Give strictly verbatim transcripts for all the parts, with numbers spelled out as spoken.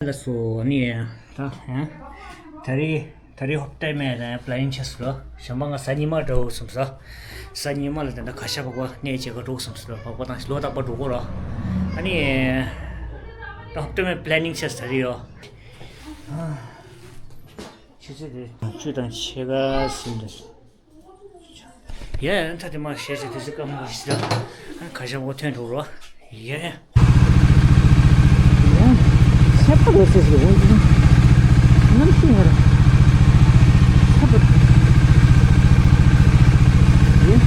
ལགས་སོ། ནི་ད་ཧ་ད་རེས་ད་རེས་ཧོབ་སྟེ་མེད་ད་པི་ལེ་ནིང་བྱས་སོང་། གཞན་པ་ང་གཟའ་ཉི་མ་འགྲོ་དགོས་བསམ་སོང་། གཟའ་ཉི་མ་ལ་ད་ད་ག་ཤ་པག་པ་གནས་བྱེད་ག་འགྲོ་དགོས་བསམ་སོང་། པག་པ་དང་ལོ་རྟག་པར་འགྲོ་གོ་ར། ཨ་ནི་ད་ཧོབ་སྟེ་མེད་པི་ལེ་ནིང་བྱས་ད་རེས་ཡོ། ཆུ་ཚོད་དེ་བཅུ་དང་ཕྱེད་ཀ་ཟིན་འདུག་ཡ་ཡ། ད་དེ་མ་ཤེས་ཤེས་དེ་ཚོ་སྐམ་པོ་ཞིག་ད་ཁ་ཤ་པག་ཐོན་འགྲོ་རོགས། ཡ་ཡ། ཤ་པག་རེད་ཟེར་ཟེར་འོང་གི་ནམ་ཤི་ང་ར་ཤ་པག་ཡ།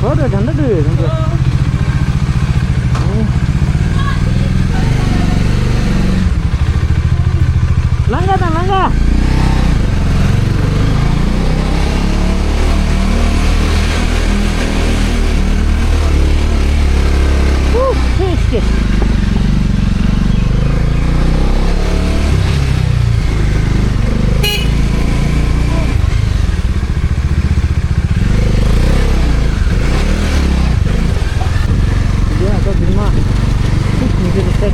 ཨོ་ད་ད་འདྲ་འདྲ་ཡོད་རེད་འདུག་ལང་ཀ་དང་ལང་ཀ། ཨུ་ཧེ་ཤེ། ཡ་ད་འདི་མ་ཤུགས་ཆེན་པོ་ཞིག་སེ་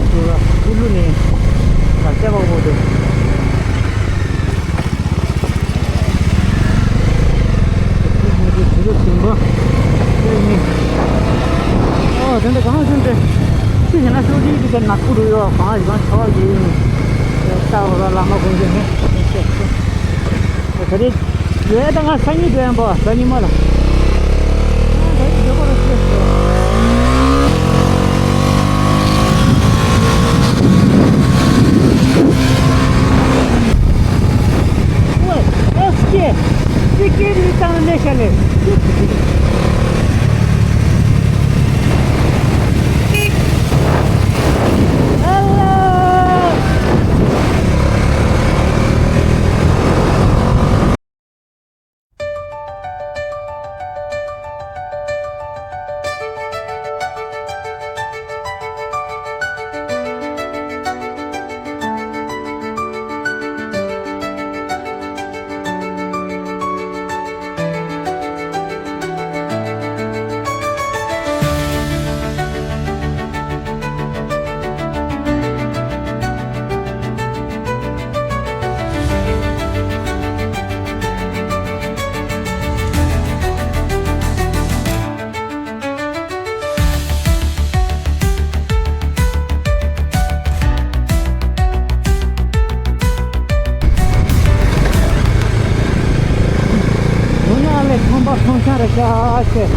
ཀུ་ལུ་ནས་ད་ལྟ་བ་བོ་དེ་ཤུགས་ཆེན་པོ་ཞིག་ཟེར་བ་ནི། ཨོ་དེ་འདྲ་གང་ཤེས་ཏེ་ཤུགས་ཆེ་ན་ཤོག་ཅིག་དེ་ནག་པོ་རུ་ཡོད་གང་ཞིག་གང་ཆོག་གི་ཡིན། ད་བ་ལ་ལ་མ་གོན་གྱི་ནི་ད་རེད། ཡོད་ད་ང་སང་ཉིན་འགྲོ་ཡང་པ་སང་ཉིན་མ་ལ། ཨ་ད་ཡི་འགྲོ་པ་ར་ཤེས་སོ། ཨོ་ཨེ་སི་ཀེ་སི་ཀེ་མི་བཏང་ནས་ཤ་ལས། ཨ་ལ། ཡོང་ན་ལས་ཁང་པ་ཁང་ཆ་རེ་ཤག་ཟེར།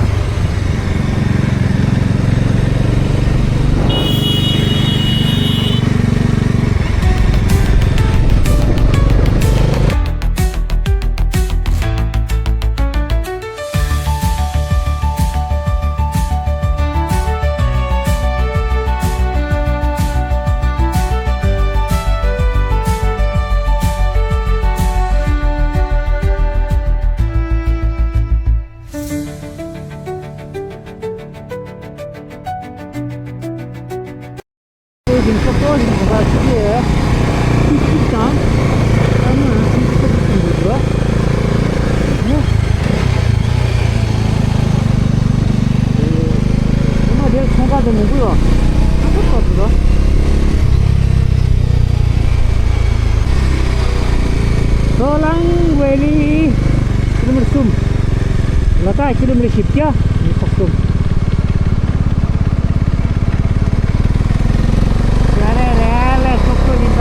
ཏོག་ཙམ་ཏོག་ཙམ་ག་ཚོད་ཀྱི་ཏིག་ཏིག་དང་ཨ་ནི་ཨ་ནི་ཏིག་ཏིག་ཏིག་ཏིག་འདུག་ཨ་ནི་ཨ་ནི་དེ་ཚོང་ཁང་དེ་མི་འདུག་ཨ་ཁ་ཁ་འདུག་ཟོ་ལང་ཝེ་ལི་ཀི་ལོ་མི་ཊར་གསུམ། ལ་དྭགས་ཀི་ལོ་མི་ཊར་བཞི་བརྒྱ་ཉི་ཤུ་གསུམ། ཡ་རེད་རེད་ལས་སོག་པོ་ཡིན་ད།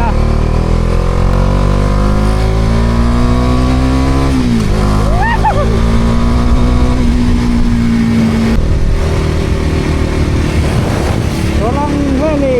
ཟོ་ལང་ཝེ་ལི།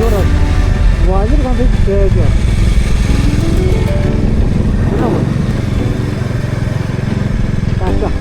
ཝ་ཡིར་གང་དེ་བྱས་ཀྱི། ད་ཤ།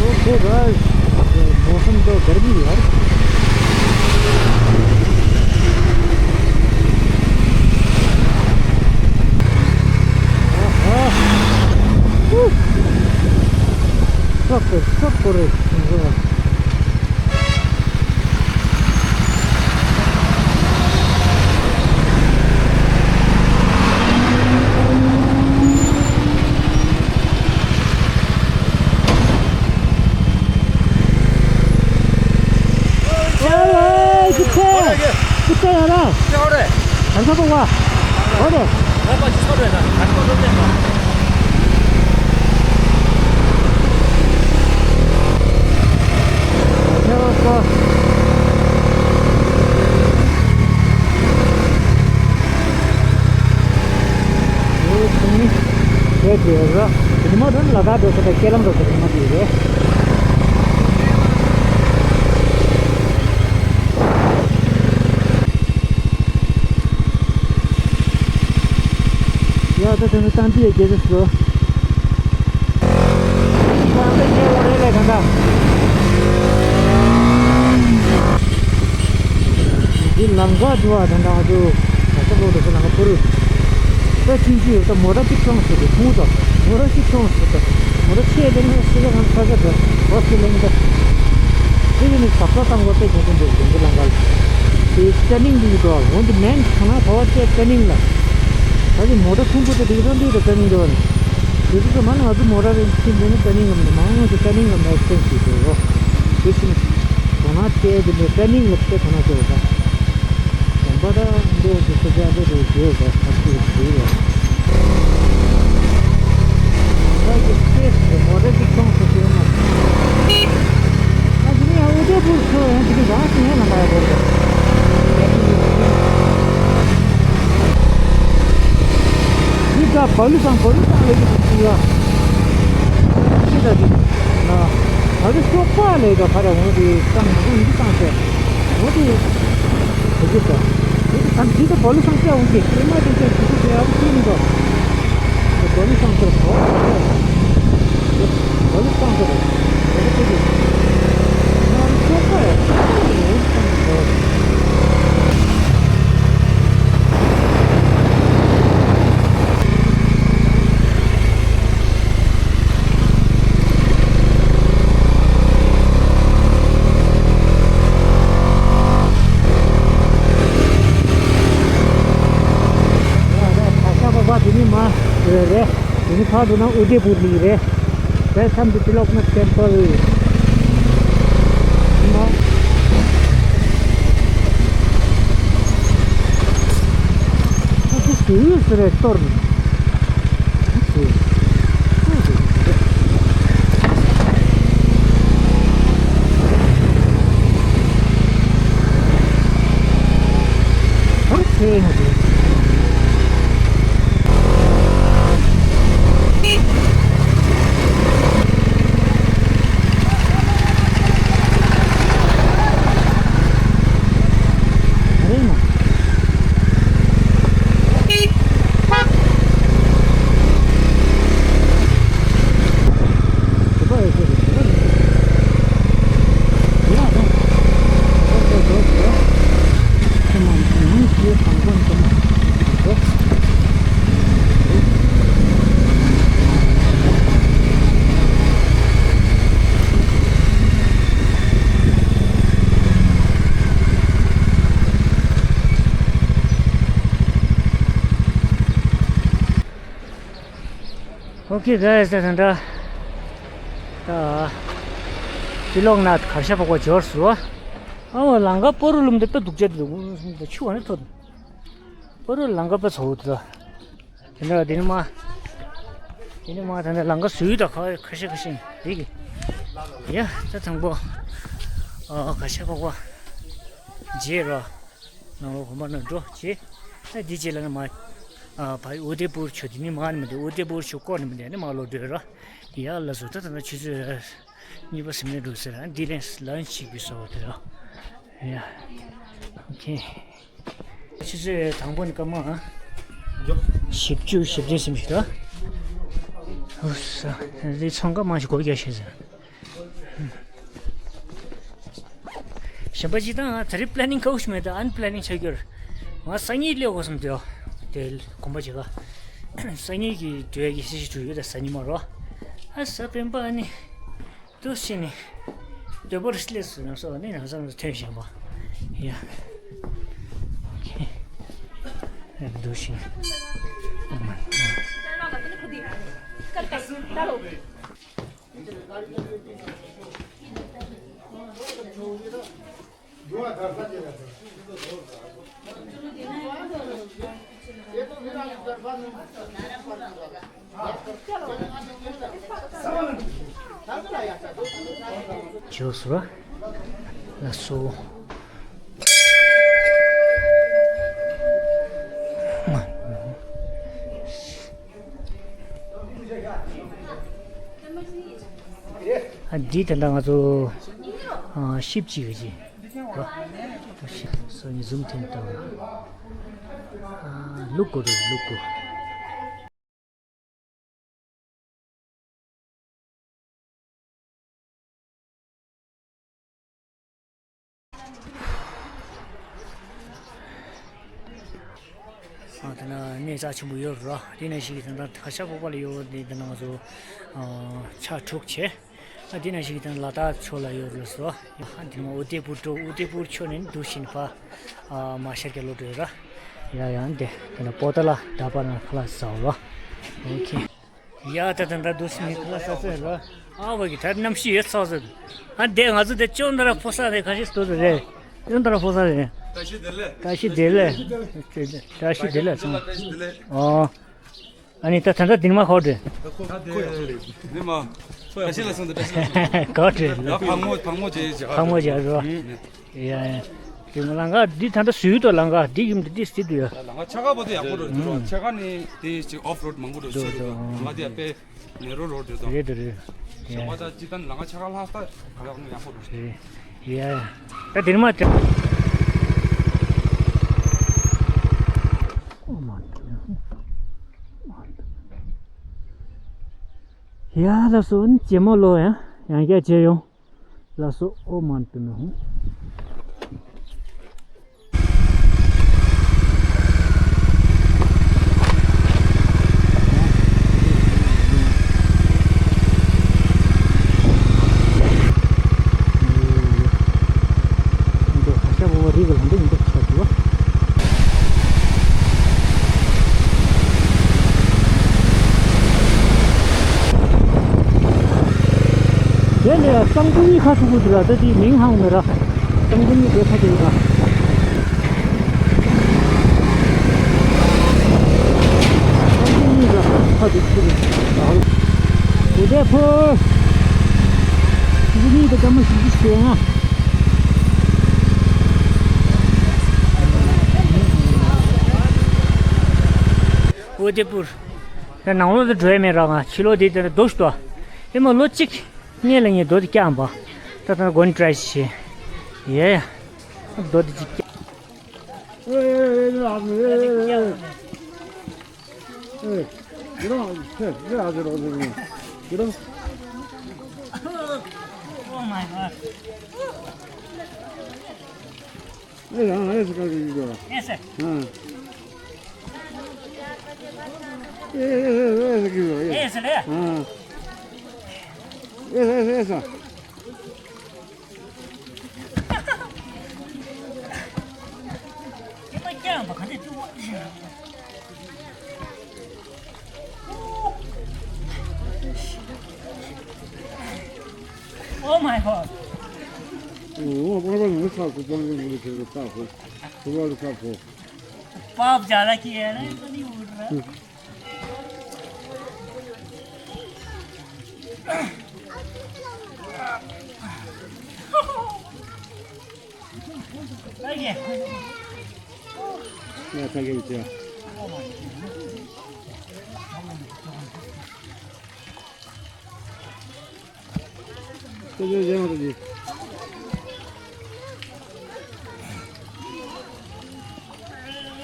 okay guys, मौसम तो गर्मी है यार। आहा। उफ। सब, सब करे। कितने यार? अच्छा तो वाह। हो रे। ཡ་ད་དེ་ནི་ཏང་ཏི་ཡ་རྒྱལ་རབས་སུ། ཏང་ཏི་རྒྱལ་བ་རེད་ལས་གང་ག་འདི་ལམ་ཁ་འགྲོ་བ་དང་འདྲ་འདུག་ད་ལྟ་བོད་དུ་ལམ་ཁ་ཕུར། ད་ཅིང་ཅིའི་ད་མོ་ཊ་གཅིག་མཐོང་སོང་དེ་ཁུངས་དང་མོ་ཊ་གཅིག་མཐོང་སོང་ད་མོ་ཊ་ཆེ་དེ་ནི་སི་ལ་ང་ཚ་ཚ་འདྲ་བ་སི་ལེན་ད། དེ་ནི་ས་ཁ་བཏང་བ་དེ་བྱེད་དུ་འདུག་འདི་ལམ་ཁ་ལ། དེ་ཊར་ནིང་འདི་འགྲོ་འོན་ཏེ་མེན་ཁོ་ན་ཐོ་བ་ཆེ་ཊར་ནིང་ལ། ད་ཅི་མོ་ཊ་ཐུང་པོ་དེ་དེ་ཚོ་འདི་ད་ཊར་ནིང་འགྲོ་བ་ནི། དེ་ཚོ་མ་ན་ང་ཚོ་མོ་ཊ་རེད་ཕྱིན་དེ་ནི་ཊར་ནིང་ངམ་ནི་མང་ང་ཚོ་ཊར་ནིང་ངམ་ནི་ཨེག་སི་ཌེན་ཊི་བྱེད་དགོས་རོ། དེ་ཕྱིན་ཁོ་ན་ཆེ་དེ་ནི་ཊར་ནིང་ལ་ཆེ་ཁོ་ན་ཆེ་བ་ད། དམ་པ་ད་འདི་འདི་ཚོ་ཅག་དེ་རེད་ཞེས་པ་ཐབས་ཤེས་བྱེད་རོ། ད་ཀྱི་སི་པེ་སི་རེད་མོ་ཊ་ཅིག་གཏོང་ཐུབ་ཀྱི་ཡོད་མ་རེད། ཨ་ཅི་ནི་ཡང་ཨུ་དེ་པུར་ཚོ་ཡང་ཅི་གི་རང་ཞིང་ཡང་ལ་མ་ཡ་བོར་རེད། འདི་ད་བ་ལུ་སང་བ་ལུ་སང་ལས་ཀྱི་འདུག་ཅི་ཡ། ཅི་ད་འདི་ན། ད་ལུ་སོག་པ་ལས་ད་ཕ་ར་འོང་དེ་སང་འོང་འདི་སང་ཟེར། འོང་དེ། དེ་ཚོ་ད། དེ་ཚོ་ད་འདི་ད་བ་ལུ་སང་ཟེར་འོང་གི་ཨེ་མ་དེ་ཚོ་དེ་ཚོ་ཟེར་ཡག་པོ་ཤེས་མི་འདུག་བ་ལུ་སང་ཟེར་བ་ལུ་སང་ཟེར་བ་ལུ་སང་ཟེར་ད་ཤ་པ་པ་དེ་ནི་མ་རེད་རེད། དེ་ནི་ཕར་འགྲོ་ན་ཨུ་དེ་པུར་ལི་རེད། དེ་མཚམས་དེ་ཏི་ལོག་ནཱཐ་ཊེམ་པལ། མ། ཨ་ཙི་སུ་ཡོད་ཟེར་རེད་གཏོར་ནས། ཀི་ག་ས་ད་འདྲ། ད་ཕི་ལོག་ན་གར་ཤ་པག་པ་འབྱོར་སོང་། ཨ་འོ་ལང་ཀ་སྤོ་རུ་ལུམ་དེ་ལྟ་སྡུག་ཅག་འདུག་ཆུ་བ་ནི་ཐོ། སྤོ་རུ་ལང་ཀ་པ་ཚོ་འདུག་དེ་འདྲ་དེ་ནི་མ། དེ་ནི་མ་ད་ནི་ལང་ཀ་སུའི་ད་ཁ་ཁ་ཤ་ཁ་ཤིང་རིག་གི། ཡ་ད་དང་པོ། ཨ་གར་ཤ་པག་པ། རྗེས་རོ། ནང་ལོགས་གོམ་པ་ན་འགྲོ་བྱེད། ཨ་འདི་རྗེས་ལ་ནི་མ། ཨ་བའི་ཨུ་དེ་པུར་ཆུ་འདི་ནི་མ་ནི་མི་འདུག་ཨུ་དེ་པུར་ཆུ་སྐོར་ནི་མི་འདུག་ནི་མ་ལོག་འགྲོ་རོ། ཡ་ལ་སོ་ད་ད་ན་ཆུ་ཚོད་གཉིས་པ་ཟིན་ནས་འགྲོ་ཟེར། ཨ་འདི་ལན་ལན་ཞིག་པའི་སོ་དེ་རོ། ཡ། ཨོ་ཁེ། ཆུ་ཚོད་དང་པོ་ནི་སྐར་མ། བཞི་བཅུ་ཞེ་བདུན་ཟིན་ཞིག་རོ། ཧུ་ས། འདི་ཚོང་ཁང་མང་ཞིག་སྒོ་རྒྱག་ཤེས་ཟེར། གཞན་པ་ཅི་དང་ད་རེས་པི་ལེ་ནིང་ཁག་ཤིག་མེད་ད་ཨན་པི་ལེ་ནིང་ཆགས་ཀྱོར། ང་སང་ཉིན་སླེབས་དགོས་བསམ་དེ། དེ་གོམ་པ་བྱེད་ག་སང་ཉིན་གྱི་དུས་ཀྱི་སྲི་ཞུ་གྲུ་ཡོད་ད་སང་ཉིན་མ་རོ། ཨ་ས་སྤེན་པ་ཨ་ནི། དུ་ཕྱིན་ནི། དོད་པོར་སླེབས་སུ་ཡང་སོ་ནི་ནང་སང་ཐོན་བཞིན་པ། ཡ། ཨ་དུ་ཕྱིན། ཇོ་སུ་ར། ལ་སོ། ཨ་འདི་ད་ལྟ་ང་ཚོ་ཨ་ཤིབ་ཅིག་གི་ཅིག་ག་སོ་ནི་ཟུམ་ཐེན་ཏང་ཨ་ལུག་གོ་རེ་ལུག་གོ། ཨ་དེ་ན་གནས་རྩ་ཆེན་པོ་ཡོད་རེད། དེ་ནང་བཞིན་གྱི་དེ་ན་གར་ཞ་པག་པ་ལ་ཡོད་དེ་དེ་ན་ང་ཚོ་ཨ་ཆ་དྲུག་བྱས། ཨ་དེ་ནང་བཞིན་གྱི་དེ་ན་ལ་དྭགས་ཕྱོགས་ལ་ཡོད་རེད་སོ། ཨ་དེ་ནང་ཨུ་དེ་པུར་འགྲོ། ཨུ་དེ་པུར་ཕྱོགས་ནས་འདུག་བཞིན་པ། ཨ་མ་ཤར་གྱི་ལོ་འགྲོ་ཡོད་ར། ཡ་ཡང་དེ་དེ་ན་པོ་ཏ་ལ་ད་པ་ན་ཁ་ལག་ཟ་བ། ཨོ་ཁེ། ཡ་ད་ད་ད་འདུག་སེ་ནི་ཁ་ལག་ཟ་ཟེར་ར། ཨ་བ་གི་ད་གནམ་གཤིས་ཡོད་ཚོགས་ཟེར། ཨ་དེ་ང་ཚོ་དེ་ཅོན་ད་ར་ཕོ་ས་རེད། ཁ་ཤས་སྟོད་རེད། ཅོན་ད་ར་ཕོ་ས་རེད། བཀྲ་ཤིས་བདེ་ལེགས། བཀྲ་ཤིས་བདེ་ལེགས། བཀྲ་ཤིས་བདེ་ལེགས་ཚང་མ། ཨོ། ཨ་ནི་ད་ད་ད་དེ་ནི་མ་ཁོ་རེད། ནི་མ། བཀྲ་ཤིས་ལ་སོང་དེ་བཀྲ་ཤིས་ལ་སོང་། ག་རེད། ཕག་མོ་ཕག་མོ་བྱས་བྱས། ཕག་མོ་བྱས་རོ། ཡ་ཡ། དེ་ལང་ཀ་འདི་ད་ལྟ་བཟོས་འདུག་ལང་ཀ་འདི་ཡིན་འདི་སྲིད་འདུག་ཡ། ལང་ཀ་ཆ་ག་པོ་དེ་ཡག་པོ་འགྲོ་འདུག་ཆ་ག་ནི་དེ་ཅིག་ཨོཕ་རོཌ་མང་པོ་འགྲོ་ཤེས་འདུག་ལང་ཀ་དེ་ཡ་དཔེ་ནེ་རོ་རོཌ་འགྲོ་དང་། རེད་འདུག་རེད། ཡ། ཞོགས་པ་ད་ཅི་ད་ལང་ཀ་ཆ་ག་ལྷག་ད་ག་ལ་ཡག་པོ་འགྲོ་ཤེས། ཡ་ཡ། ད་དེ་ནི་མ་དྲ། ཡ་ལ་སོ་ནི་ཇེ་མོ་ལོ་ཡ་ཡང་བསྐྱར་བྱས་ཡོང་། ལགས་སོ། ཨོ་མ་ཏི་ནོ། དེ་ལས་གཙང་པོ་གཉིས་ཁ་ཐུག་པོ་འདི་ལ་ད་དེའི་མིང་ཧང་མེད་ར། གཙང་པོ་གཉིས་དེ་ཁ་དེ་ཡིན་པ། གཙང་པོ་གཉིས་ལ་ཁ་དེ་ཚུད་ར། དེ་དེ་ཕོ། གཙང་པོ་གཉིས་དེ་སྐར་མ་བཞི་བཅུ་ཞིག་ཡོད་ན། ཨུ་དེ་པུར། ད་ནང་ལོགས་དུ་འགྲོ་ཡ་མེད་ར། ང་ཕྱི་ལོགས་དེ་དེ་འདུག་ཤི་ཏོ། ཨེ་མ་ལོ་གཅིག་གཉིས་ལ་ངས་རྡོ་དེ་བཀྱགས་པ། ད་ད་གོན་ཏྲའི་བྱེད། ཡེ་ཡ། རྡོ་དེ་གཅིག་བཀྱགས། Oh my god. ཨེ་རང་ཨེ་སི་ཀ་ཟིག་ཡོད། ཨེ་སི། ཨ། ཨེ་ཨེ་ཨེ་ཨེ་ཟིག་ཡོད། ཨེ་སི་ལེ། ཨ། ཨེ་ཨེ་ཨེ་ས། ཨེ་མ་ཀྱང་བ་ག་འདྲ་བཅུག་པ། Oh my God. Oh, what a little cup, one little cup, one little cup. Pop ज्यादा किया है ना, इतनी उड़ रहा है।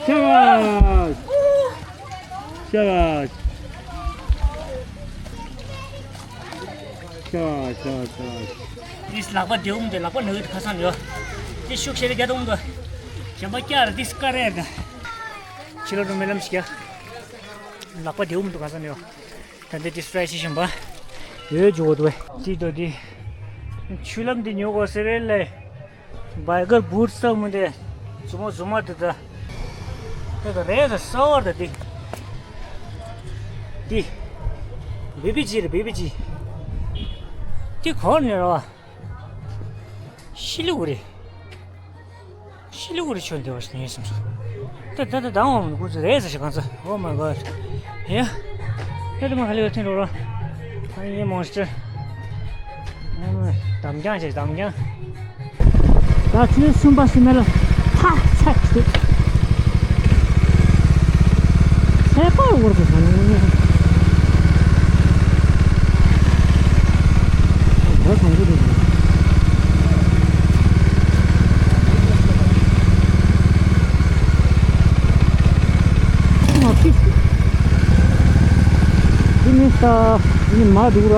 शाबाश। शाबाश। शाबाश, शाबाश, शाबाश। इस ལག་པ་བདེ་འོང་དེ་ལག་པ་ནུས་ཁ་སང་ཡོད། དེ་ཤུགས་ཤེས་རེ་རྒྱ་དུང་གི་གཞན་པ་བསྐྱར་དེ་སྐར་རེ་དང་། ཕྱི་ལོ་རུ་མེ་ལམ་ཞིག་ཡ། ལག་པ་བདེ་འོང་དུ་ཁ་སང་ཡོད། ད་འདི་ཏི་སི་ཊི་རའི་ཤི་བཞིན་པ། ཡོད་ཇུ་བོ་དུ་བས། ཅི་དོ་དི། ཆུ་ལམ་འདི་ཉོ་དགོས་ཟེར་རེད་ལེ། བའི་གར་བུ་ཊི་སམ་མི་འདི། ཟུ་མོ་ཟུ་མ་དི་ད། དེ་ག་རེད་ད་ས་བར་ད་དི། དི། བི་བི་ཇི་རེད་བི་བི་ཇི། དི་གོར་ནས་རོ། ཤི་ལུ་གུ་རེད། ཤི་ལུ་གུ་རེ་ཆོད་འདི་བ་ཞིག་ནས་སམ་སོ། ད་ད་ད་དང་འོང་གུ་ཚུ་རེད་ཟེར་ཞིག་གང་ཚ། Oh my God. ཡ། ད་ད་མ་ཧ་ལི་བ་ཐེན་རོ་རོ། ཨ་ཡེ་མོན་སི་ཊར། ཨ་མ་དམ་རྐྱང་ཞིག་དམ་རྐྱང་། ད་ཆུ་གསུམ་པ་ཞིག་མེད་ལ། ཐ་ཚ་ཆུ། ཁྱད་པར་འོར་དུ་ས་ནས། བོད་གྲོང་ཁྱེར་དུ། ང་ཕིས། འདི་ནི་ས། འདི་ནི་མ་འདུག་ར།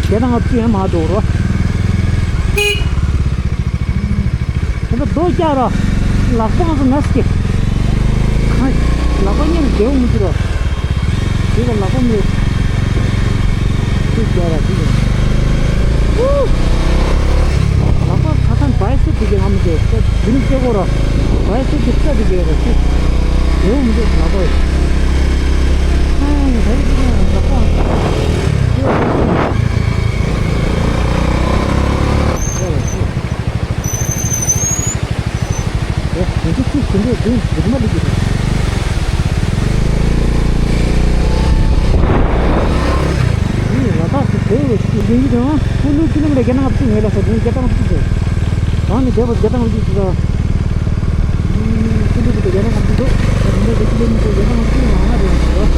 བརྒྱ་དང་ལྔ་བཅུ་ཡང་མ་འདུག་ར། ད་ལྟ་རྡོ་བཀྱག་ར། ལག་པ་ང་ཚོ་ན་སྐྱེ། ཁ། ལག་པ་གཉིས་ལ་བདེ་བོ་མི་འདུག་ར། དེ་ལ་ལག་པ་མི། དེ་རྒྱག་ར་དེ་ལ། ལག་པ་ཁ་སང་བའི་སེབ་དེ་གའི་ཨ་མ་དེ་ས་དེ་རིང་སྐྱེ་གོ་ར། བའི་སེབ་དེ་ས་དེ་གའི་ར་ཅི། དེ་འོ་མི་འདུག་ལག་པ། ཨ་ཡ་ད་ཡི་དེ་ལག་པ། ཨེ། དེ་ཚོ་ཚིག་དེ་འདྲའི་དེ་རིག་མ་ལུག་གི་རེད། ཨེ། ལ་དྭགས་སུ་དེ་བས་ཤིག་ཡིན་གྱི་རེད། ཀུ་ལུ་ཀི་ལུ་ལ་རྒྱ་ནག་ཚིག་ངེས་ལ་ས་དེ་རྒྱ་ནག་ཚིག་རེད། གང་ནས་བསྡད་པ་རྒྱ་ནག་ཚིག་རེད། ཀུ་ལུ་ཀི་ལུ་རྒྱ་ནག་ཚིག་འདུག་ད་དེ་འདྲའི་ཀི་ལུ་མི་ཚོ་རྒྱ་ནག་ཚིག་མང་ང་རེད་ཟེར།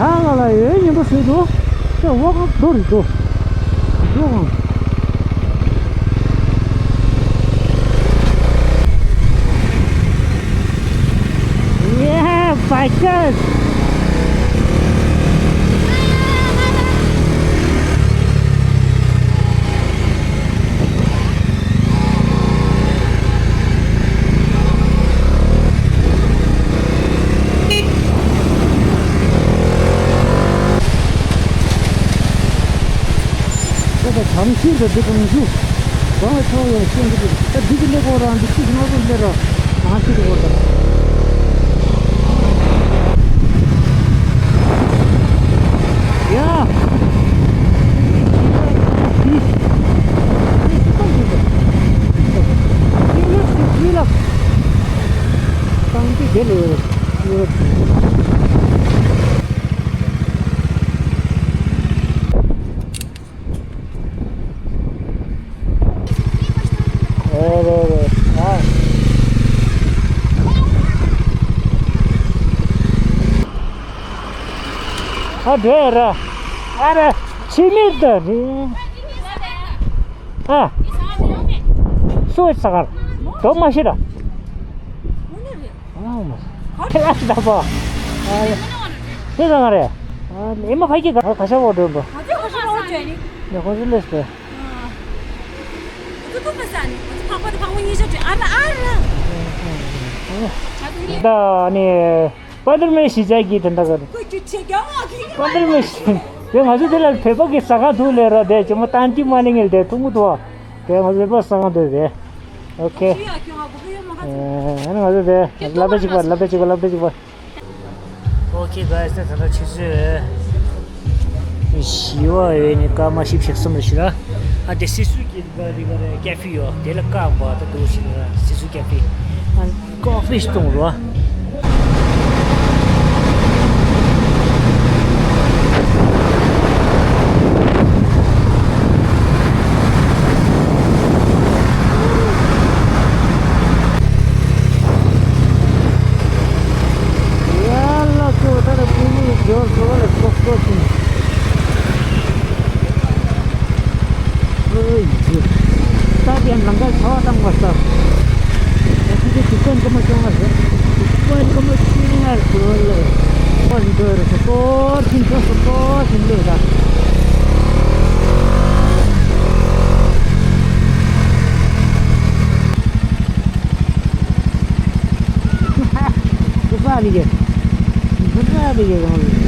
ཨ་ང་ལ་ཡོད་ཉན་པ་ཟེར་འདུག་དེ་འོག་གང་རྡོ་རེད་འདུག་རྡོ་གང་། Yeah, bikers. ད་ལྟ་གྲམ་ཤིང་དང་འདི་གང་བྱུང་། གང་ལ་ཆགས་ཡོད་ཤེས་འདུག་ད་འདི་གི་སླེབས་གོ་རང་འདི་ཤིག་ང་ཚོ་སླེབས་ར། ང་ཤིག་གོ་ད། ཡ། འདི། འདི་སུ་གཏོང་གི་འདུག་འདི་ལ་སུ་འདི་ལ། གཏང་གི་དེ་ལ་ཡོད་རེད། ཨ་རེ་རེ། ཨ། ཨ་འདྲེ་ར། ཨ་རེ། ཕྱི་མིག་ཏུ་རེ། ཨ། སུ་ས་གར། དོ་མ་ཤི་ར། ཨ་མ། ཨ་ད་པ། ཨ་ཡ། དེ་ག་རེ། ཨ་ཨེ་མ་ཕ་གི་ག་ག་ཤ་བོ་འདྲེན་པ། ང་ཚོས་ཁོ་ཚོ་རོགས་བྱས་ནི། ཡ་ཁོ་ཚོ་ལས་པས། ང་ཚོ་ཐུག་པ་ས་ནི་ང་ཚོ་ཕག་པ་དང་ཕག་མོ་གཉིས་ཆ་བྲོས་ཨ་ར་ཨ་ར། ད་ནི། པ་དར་མེ་ཤི་ཅག་གི་དེ་འདྲ་ག་རེད། པ་དར་མེ་ཤི། དེ་ང་ཚོ་དེ་ལ་བོད་པ་གི་ཟ་ཁང་འདུག་ལས་ར་དེ་ཅི་མོ་ཏན་ཏི་མ་ནི་ངེལ་དེ་ཐུང་གུ་དུ་བ། དེ་ང་ཚོ་བོད་པ་ཟ་ཁང་འདུག་དེ། ཨོ་ཁེ། ཨ་ནི་ང་ཚོ་དེ་ལབ་པ་ཅིག་པ་ལབ་པ་ཅིག་པ་ལབ་པ་ཅིག་པ། ཨོ་ཁེ་གཱི་སི། ད་ད་ཆུ་ཚོད་བཞི་བ་ཡོད་ནི་སྐར་མ་བཞི་བཅུ་ཞེ་གསུམ་རེད་ཤི་ར། ཨ་དེ་སི་སུ་གི་ག་རི་ག་རེ་ཀེ་ཧྥེ་ཡོད། དེ་ལ་བཀག་པ་ད་འདུག་ཤི་ར། སི་སུ་ཀེ་ཧྥེ། ཨ་ཀོ་ཧྥེ་གཏོང་རོ། ཡ་ལ་སོ་ད་ར་ཕུ་ནུ་འབྱོར་སོ་ལ་ཀོ་ཀོ་ཤིན། ཨོ་ཡི། ད་དེ་ནང་ག་ཚ་བ་བཏང་བ་ས། ད་ཁྱེད་ཚོ་དུས་སྐབས་འགོ་མ་བྱུང་བ་རེད། དུས་སྐབས་འགོ་མ་བྱུང་བ་རེད་ལ། ཨོ་འདི་འདྲ་རེད། སོ་སོ་ཁྱིམ་ཚང་སོ་སོ་ཁྱིམ་ལས་ད། སུ་ས་ལི་གེ། སུ་ས་ལི་གེ་གང་ལ།